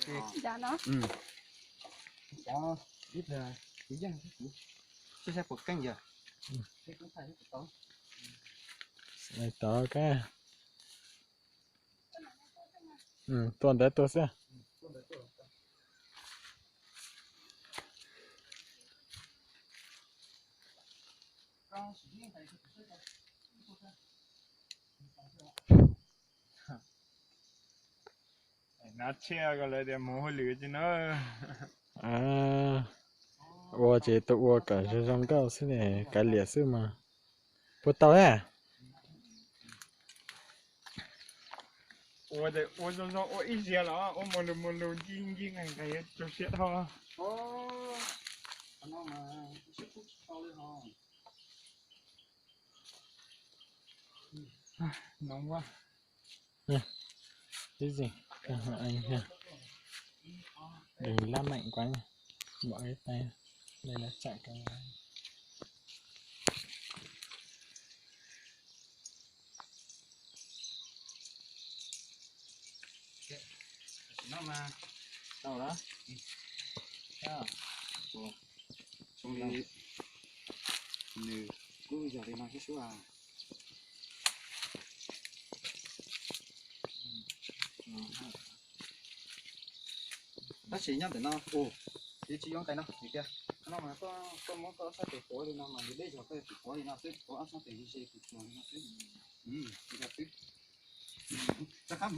Ib pliag, ib pliag, saib puas keej yog. Tov kab. Tua ntawd tuaj xwb. Hnav tshiab ko lawv tias mus hauj lwm tsis na. Ua ces tus ua kom zoo zoo nkauj xwb ne, kav liam xwb mas. Puas tau a? Ua zoo zoo ua ib ziag los ua mus lus mus lus ncig ncig nqaim nqaim rau siab dhau. Noo ua. Ib zig, đừng lab mạnh quá nha. Bỏ cái tay, đây là chạy cái. Tau lawm. Xyoo li nws kuj yog li no thiab sub. Tab sis nyob ntawm no, ua, tsis yuav nqaim no tiag. Qhov no mas koj muab koj ob sab tes quav li no mas nws deb zog, koj yuav tsum quav li no xwb, quav ob sab tes ze ze tus tsuag li no xwb. Li no xwb. Rov qab